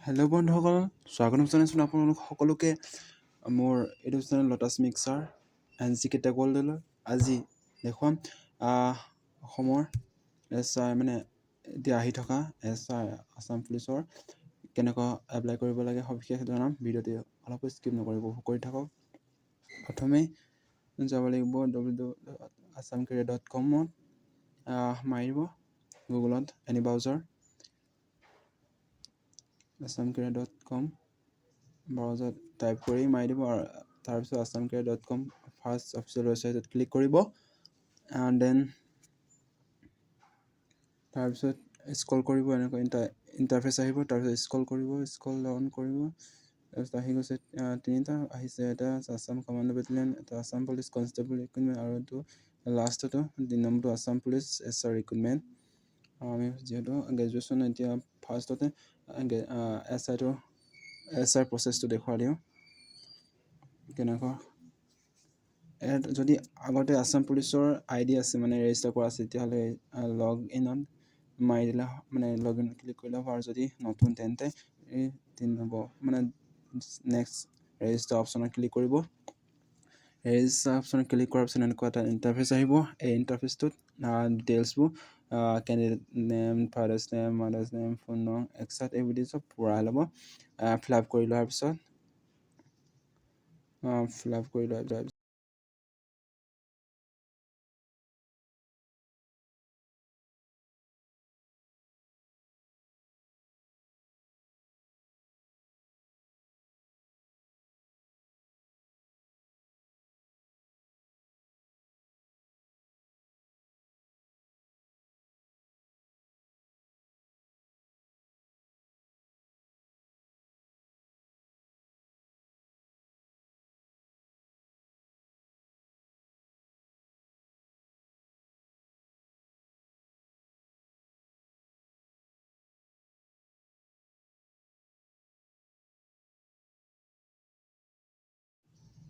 Hello' বন্ধুসকল, স্বাগতম জনাইছোঁ আপোনালোক সকলোকে মোৰ YouTube channel lotus mixer and G K tech ৱৰ্ল্ডলৈ। আজি দেখুৱাম অসমৰ এছ I, মানে এতিয়া আহি থকা এছ I, Assam পুলিচৰ কেনেকুৱা এপ্লাই কৰিব লাগে সবিশেষ জনাম। ভিডিঅ'টি অলপো স্কিপ নকৰিব, উপভোগ কৰি থাকক। প্ৰথমে যাব লাগিব ww.assamcareer.comত, মাৰিব গুগলত এনি ব্ৰাউজাৰ assamcareer.com ব্ৰাউজাৰত টাইপ কৰি মাৰি দিব আৰু তাৰপিছত assamcareer.com first official ৱেবছাইটত ক্লিক কৰিব। Then তাৰপিছত স্ক্ৰল কৰিব, এনেকুৱা ইণ্টাৰফেচ আহিব। তাৰপিছত স্ক্ৰল কৰিব, স্ক্ৰল ডাউন কৰিব। তাৰপিছত আহি গৈছে, তিনিটা আহিছে। এটা আছাম কমাণ্ডো বেটেলিয়ন, এটা আছাম পুলিচ কনষ্টেবল ৰিক্ৰুইটমেণ্ট আৰু এইটো লাষ্টটো 3 নম্বৰটো Assam police S R recruitment. আমি যিহেতু গ্ৰেজুৱেশ্যন, এতিয়া ফাৰ্ষ্টতে এছ আইটো, এছ আই প্ৰচেছটো দেখুৱাই দিওঁ কেনেকুৱা। ইয়াত যদি আগতে আছাম পুলিচৰ আই ডি আছে, মানে ৰেজিষ্টাৰ কৰা আছে, তেতিয়াহ'লে লগ ইনত মাৰি দিলে, মানে লগ ইন ক্লিক কৰিলে হ'ব। আৰু যদি নতুন, তেন্তে এই 3 নম্বৰ, মানে নেক্সট ৰেজিষ্টাৰ অপশ্যনত ক্লিক কৰিব। ৰেজিষ্টাৰ অপশ্যনত ক্লিক কৰাৰ পিছত এনেকুৱা এটা ইণ্টাৰফেচ আহিব। এই ইণ্টাৰফেচটোত ডিটেইলছবোৰ, candidate name, father's name, mother's name, phone নং, এক্সাত এইবোৰ চব ভৰাই ল'ব। ফিল আপ কৰি লোৱাৰ পিছত, ফিল আপ কৰি লোৱাৰ পিছত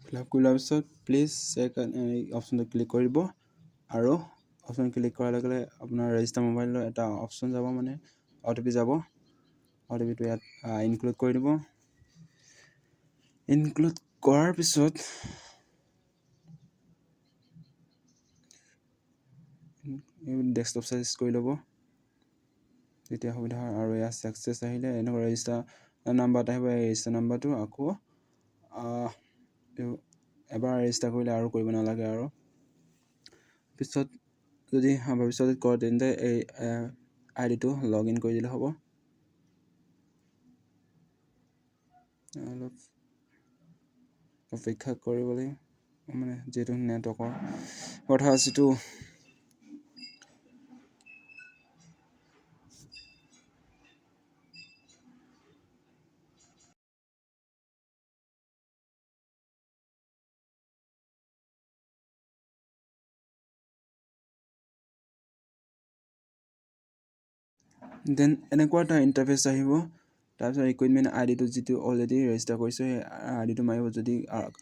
ফিল আপ কৰি লোৱাৰ পিছত প্লিজ চেক এই অপশ্যনটো ক্লিক কৰিব। আৰু অপশ্যন ক্লিক কৰাৰ লগে লগে আপোনাৰ ৰেজিষ্টাৰ মোবাইলৰ এটা অপশ্যন যাব, মানে অ' টি পি যাব। অ' টি পিটো ইয়াত ইনক্লুড কৰি দিব। ইনক্লুড কৰাৰ পিছত ডেস্কটপ চাইজ কৰি ল'ব, তেতিয়া সুবিধা হয়। আৰু ইয়াত ছাকচেছ আহিলে এনেকুৱা ৰেজিষ্টাৰ নাম্বাৰ এটা আহিব। এই ৰেজিষ্টাৰ নাম্বাৰটো আকৌ এবাৰ ৰেজিষ্টাৰ কৰিলে আৰু কৰিব নালাগে। আৰু পিছত যদি ভৱিষ্যতে কৰে, তেন্তে এই আই ডিটো লগ ইন কৰি দিলে হ'ব। অলপ অপেক্ষা কৰিব লাগিব, মানে যিহেতু নেটৱৰ্কৰ কথা আছেতো। Then এনেকুৱা এটা ইণ্টাৰফেচ আহিব। তাৰপিছত ৰিকুৱাৰমেণ্ট আই ডিটো, যিটো অলৰেডি ৰেজিষ্টাৰ কৰিছোঁ, সেই আই ডিটো মাৰিব। যদি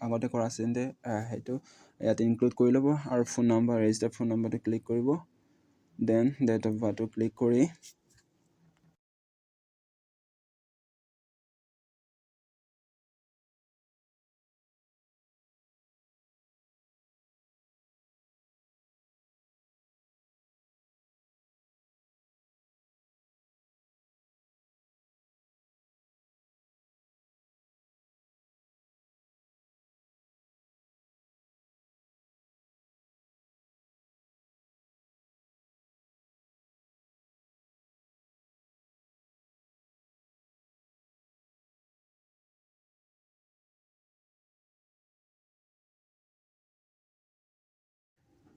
আগতে কৰা আছে, তেন্তে সেইটো ইয়াত ইনক্লুড কৰি ল'ব। আৰু ফোন নম্বৰ, ৰেজিষ্টাৰ ফোন নম্বৰটো ক্লিক কৰিব। Then date of বাৰ্থটো ক্লিক কৰি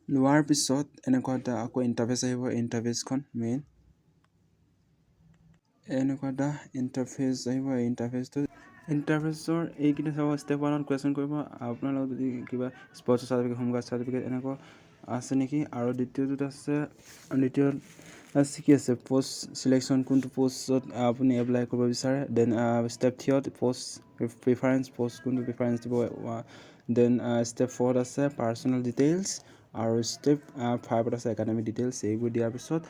লোৱাৰ পিছত এনেকুৱা এটা আকৌ ইণ্টাৰফেচ আহিব। ইণ্টাৰফেচখন মেইন এনেকুৱা এটা ইণ্টাৰফেচ আহিব। এই ইণ্টাৰফেচটো, ইণ্টাৰফেচৰ এইকেইটা চাব। ষ্টেপ ওৱানত কুৱেশ্যন কৰিব আপোনাৰ লগত যদি কিবা স্পৰ্টছৰ চাৰ্টিফিকেট, হোমগাৰ্ড চাৰ্টিফিকেট এনেকুৱা আছে নেকি। আৰু দ্বিতীয়টোত আছে, দ্বিতীয়ত আছে কি আছে, পষ্ট চিলেকশ্যন, কোনটো পষ্টত আপুনি এপ্লাই কৰিব বিচাৰে। Then step থ্ৰীত পষ্ট প্ৰিফাৰেঞ্চ, পষ্ট কোনটো প্ৰিফাৰেঞ্চ দিব। Then step ফ'ৰত আছে পাৰ্চনেল ডিটেইলছ আৰু ষ্টেপ ফাইভত আছে একাডেমিক ডিটেইলছ। এইবোৰ দিয়াৰ পিছত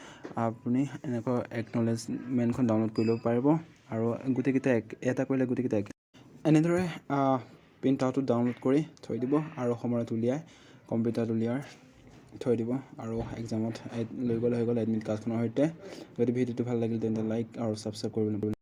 আপুনি এনেকুৱা একনলেজমেণ্টখন ডাউনলোড কৰি ল'ব পাৰিব। আৰু গোটেইকেইটা এক এটা কৰিলে গোটেইকেইটা এক। এনেদৰে প্ৰিণ্ট আউটটো ডাউনলোড কৰি থৈ দিব আৰু সময়ত উলিয়াই, কম্পিউটাৰত উলিয়াই থৈ দিব আৰু এক্সামত লৈ গ'লে হৈ গ'ল এডমিট কাৰ্ডখনৰ সৈতে। যদি ভিডিঅ'টো ভাল লাগিল, তেন্তে লাইক আৰু ছাবস্ক্ৰাইব কৰিব।